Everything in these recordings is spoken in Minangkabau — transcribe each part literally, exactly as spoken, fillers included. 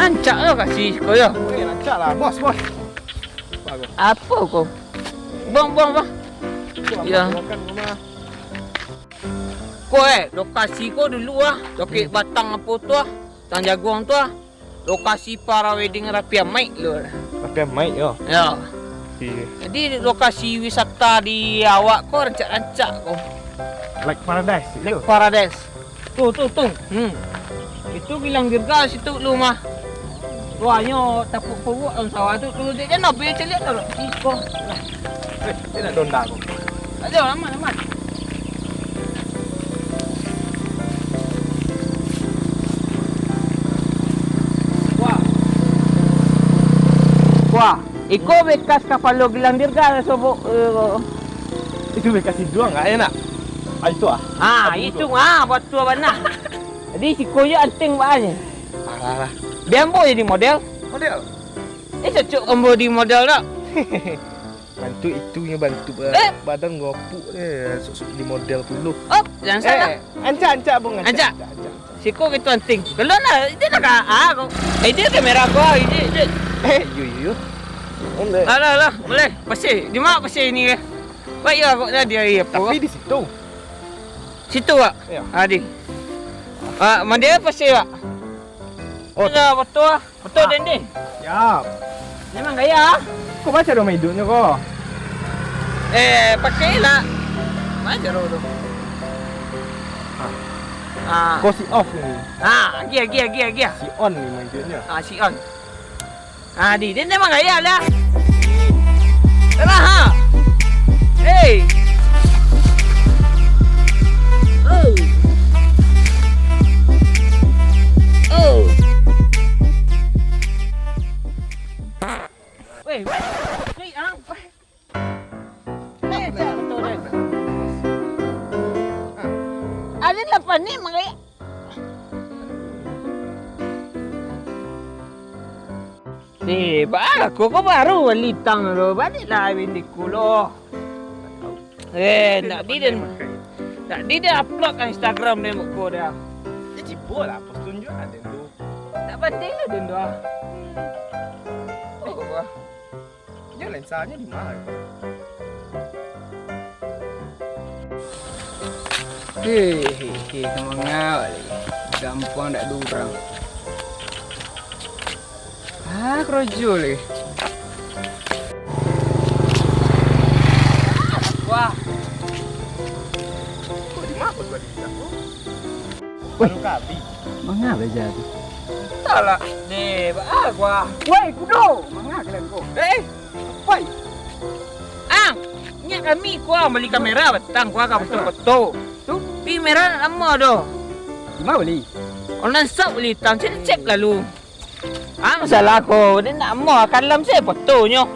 Rancak lah kasih ko yo. Weh, rancak lah, bos, bos. Apa ko? Apo ko? Buang, buang, buang. Yo. Makan rumah. Ko, eh, lokasi ko dulu ah, Lokek Batang apo tu ah, Batang Jaguang tu ah. Lokasi para wedding rapi amaik tu. Rapi amaik yo. Yo. Iyo. Jadi lokasi wisata di awak ko rancak-rancak ko. Like paradise Like itu. Paradise. Tu, tu, tu. Hmm. Itu Gilang Dirga situ lu mah. Wah, nyo tapuk-puk dalam sawah tu, tu dia nak beli celiak dalam siko. Eh, dia nak donda ko. Ayo, aman, aman. Wah. Wah, iko bekas kapalo Gilang Dirga sobok. Eh, itu bekas iduang, ah, enak. Ah, itu ah. Ah, Aduh, itu tu. Ah, batua bana. Jadi siko yo anting baa nyo. Alah, alah. Dia ambo jadi model. Model. Eh, cocok ambo di model dak? Bantuak itu nyo bantuak ba-, Eh. Badan gopuk eh, sok-sok di model pulo. Op, jangan salah. Eh, ancak, ancak, Bung, ancak, Ancak. Ancak, ancak, ancak. Siko gitu anting. Kalau nak, dia nak ka-, ah, ko. Eh, dia kamera ko, ah, dia, dia. Eh, iyo, iyo, iyo. Alah, alah, boleh. Pasir. Di ma pasir ni, eh? Baik yo, kok tadi hari apo? Tapi di situ. Situ, Wak? Iyo. Ah, di. Ah, mandi apo pasir, Wak? Oh. Alah, betul ah. Betul, Ah. Dending. Siap. Memang gaya. Kok baco domen idupnyo ko? Eh, pakai lah. Baco doh tu. Ah. Ah. Ko si off ni. Ah, agi, agi, agi, agi. Si on ni maksudnyo. Ah, si on. Ah, di, dia memang gaya lah. Salah, ha. Hey. Oh. Oh. Weh, weh. Weh, ah. Weh. Eh, tak betul, eh. Alin lah panik, makanya. Eh, baa ko, ko baru bali tang tu. Baliaklah bini ko lo. Eh, nak di den, nak di den upload ka Instagram den buko dah. Ya, cibo lah, post tunjuk lah den tu. Tak penting lah den tu ah. Oh, wah. Yo, lensanyo di ma? Hei, hei, hei, semangat balik. Gampang dak ado urang. Ah, kerojo lagi. Wah. Kok di ma ko tadi? Weh, manga belajar tu? Entahlah, deh, baa ko ah. Weh, kudo, manga kalian ko? Eh, eh, apai? Ang, ingat kami ko ah bali kamera batang ko ah ka foto-foto. Tu? Tapi kamera nak lamo doh. Di ma bali? Online shop bali tang, cek-cek lalu. Ah, masalah ko, dia nak lamo, kalam se fotonyo.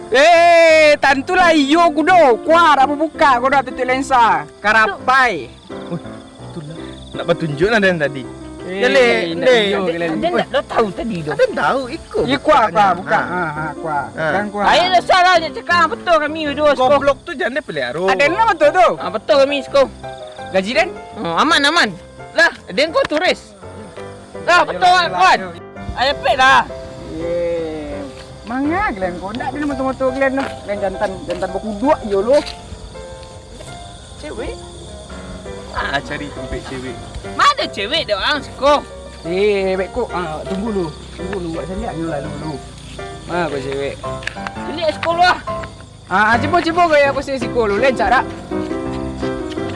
Eh, tantulah iyo kudo. Kuah dak babukak ko dak tutuik lensa. Karapai. Wih, itulah. Nak batunjuak lah den tadi. Eh, jaleh, ndak ndeh. Iyo, kalian. Aden ndak tahu tadi tu. Aden tahu, iko. Iyo, kuah, bukaknyo. Kuah, bukak. Ha. Ha, ha, kuah. Ha. Kan kuah. Ayo, dah salah je cakap, betul kami dua siko. Goblok tu jan dipelihara. Aden lah betul tu. Ah, betul kami siko. Gaji den? Oh, aman, aman. Lah, den ko turis. Lah, betul lah, kuat. Ayo, pek lah. Ye. Manga kalian ko? Ndak ado moto-moto kalian tu. Kalian jantan, jantan bakuduak iyo lo. Cewek? Ah, cari tampek cewek. Ma ado cewek dek urang siko? Eh, bek ko. Ah, tunggu lu. Tunggu lu, buat saliak nyo lalu lu. Ma ko cewek? Caliak siko lu ah. Ah, cibo-cibo gaya aku si siko lu, lencak dak?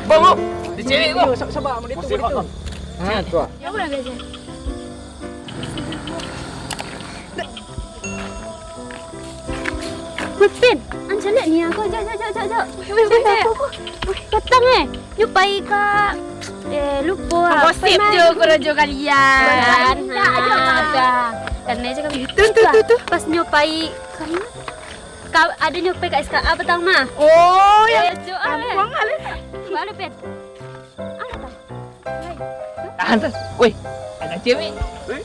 Bang, bang. Di cewek, bang. Sa-, sabar, mau ditu, mau ditu. Ha, tu ah. Ya, aku dah belajar. Weh, Pin, an caliak ni aku. Jak, jak, jak, jak, jak. Weh, weh, weh, weh. Patang, eh. Nyo pai ka, eh, lupo ah. Gosip jo karajo kalian. Dah. Kan meja kami. Tu, tu, tu, tu. Pas nyo pai ka Ka, ado nyo pai ka S K A patang mah. Oh, yang jo, ah, kampuang eh. Alun. Cuba lu, Pen. Alah, tah. Tahan, tahan. Woi, ada cewek. Eh?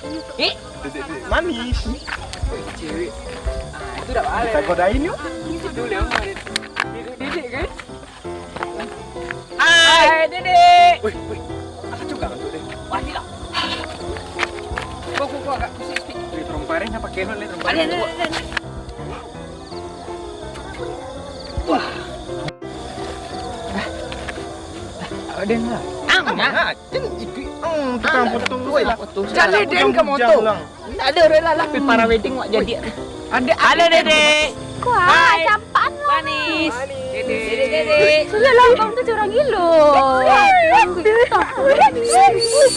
Eh? Dek, dek, dek. Manis. Woi, cewek. Ah, itu dah balik. Kita godain yuk. Itu dia. Duduk, duduk, kan? Hai, Dedek. Woi, woi. Alah juga ngantuk deh. Wah, gila. Kau, kau, kau. Ada, ada, ada. Wah. Ah, ada lah. Ang, ah. Jen itu ang tukang foto. Woi, lah. Jaleh den ka moto. Tak ada orang lah, lah. Tapi para wedding wak jadi. Ada, ada, Dek. Wah, campaan lah. Manis. Dek, Dek. Sudah lah, abang tu curang gilo.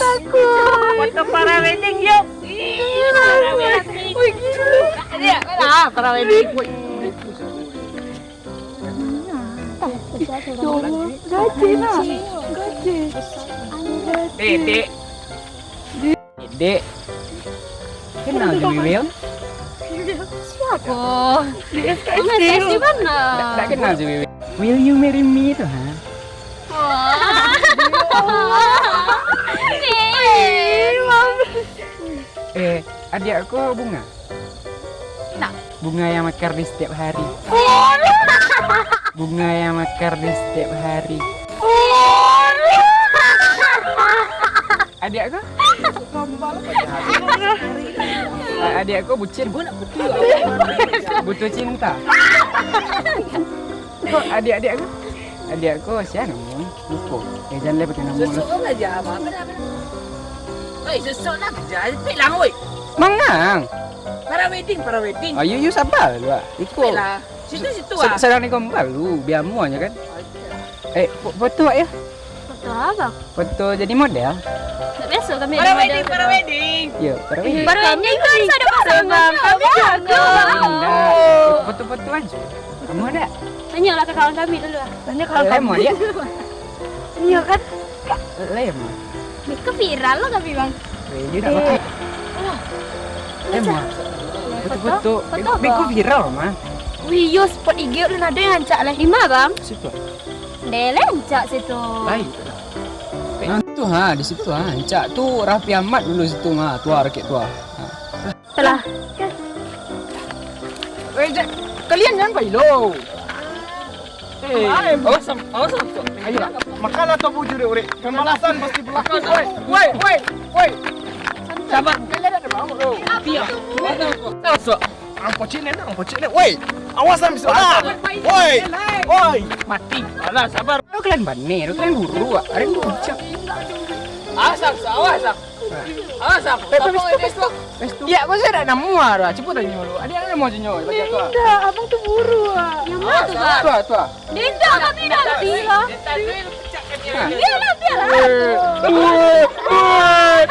Takut. Foto para wedding, yuk. Ah, para wedding. Ya Allah, gaji lah. Gaji. Dek, Dek. Dek. Kenal jo Wiwil? Siapa? Di S K S. Di mana? Tak, tak kenal jo Wiwil. Will you marry me tu, ha? Wah. Eh, adiak ko bunga? Nak. Bunga yang mekar di setiap hari. Bunga yang mekar di setiap hari. Adiak ko? A-, adiak ko bucin. Butuh cinta. Ko adiak-adiak ko? Adiak ko sia namo? Lupo. Eh, jan lai pakai namo lah. Sosok lah ja, apa, apa, apa. Oi, sosok lah ja, pek lah, oi. Mangang. Para wedding, para wedding. Ayo, yo, sabar lu, ah. Iko. Pek lah. Situ, situ, ah. Sadang di gombal lu, bia amuah nyo kan. Eh, fo-, foto, yo. Foto apa? Foto jadi model. Tak biasa kami jadi model. Para wedding, para wedding. Yo, para wedding. Para wedding kan harus ada pasangan, Bang. Kami jago. Indah. Foto-foto aja. Kamu ada? Tanyalah ke kawan kami dulu lah. Tanya kawan kami. Lemah dia. Iya kan? Lemah. Beko viral lah kami, Bang. Eh, dia tak pakai. Lemah. Foto-foto. Foto apa? Beko viral mah. Wih, yo, spot I G ulun ado yang rancak lah. Di ma, Bang? Situ. Deh, rancak situ. Baik. Nah, tu ha, di situ ha. Rancak tu Raffi Ahmad dulu situ ha. Tua rakik tua. Ha. Salah. Weh, ja-, kalian jangan bailo. Eh, awas, awas, awas. Ayo, makanlah tofu jurek-urek. Pembalasan pasti berlaku. Woi, woi, woi, woi. Sabar. Kalian ada mau tu? Iya. Awas, awas. Ang pocik ni, ang pocik ni. Woi, awas ang bisa. Ah, woi, woi. Mati. Alah, sabar. Kalian bane, kalian buru, ah. Kalian buru, cak. Awas, awas, awas. Awas, awas. Eh, pesto, pesto. Pesto. Ya, kau saya nak namuah dah. Cepat tanya dulu. Ada yang mau tanya? Indak, abang tu buru, ah. Yang mana tu, Bang? Tua, tua. Indak, kami dah lah. Biarlah, biarlah. Eh, eh, eh, eh,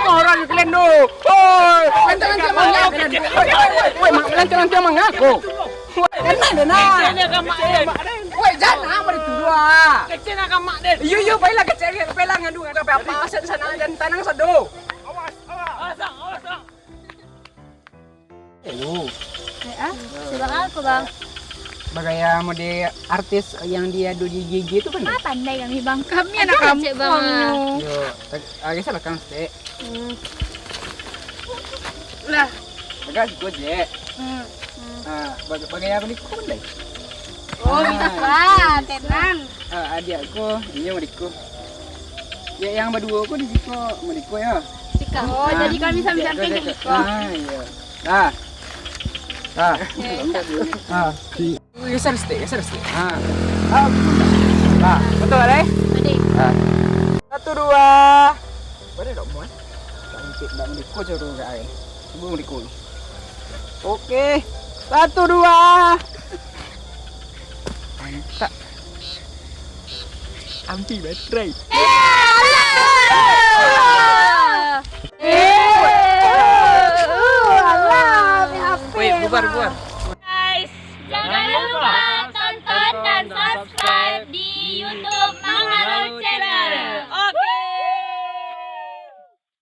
orang kalian tu. Oi, lancar-lancar mangaku. Woi, woi, woi, woi, lancar-lancar mangaku. Woi, kena deh, nah. Kecil ni agak mak dia. Woi, jangan, apa itu dua? Kecil agak mak dia. Iyo, iyo, baiklah, kecil ni, baiklah, ngandung, apa-apa, aset sana, dan tanang sado. Awas, awas. Awas, awas, awas. Hello. Eh, ah, sudah aku, Bang. Bagaya mode artis yang dia ado di I G itu kan? Ah, pandai kami, Bang. Kami anak kampung, Bang. Yo, agak salah kan, Stek? Hmm. Lah. Bagas ko je. Hmm. Hmm. Ah, bag-, bagaya mode ko pandai. Oh, ah, bisa. Tenang. Ah, adiak ko, inyo mode ko. Ya, yang baduo ko di siko, mode ko ya. Siko. Oh, jadi kami sambil samping di siko. Ah, iya. Nah. Nah. Eh, nah. Geser sedikit, geser sedikit. Ha. Ha. Ha, betul kan, eh? Tadi. Ha. Satu, dua. Mana dok muat? Tak mungkin, tak mungkin. Kau cari orang lain. Cuba melikur. Oke. Satu, dua. Mantap. Ambil baterai.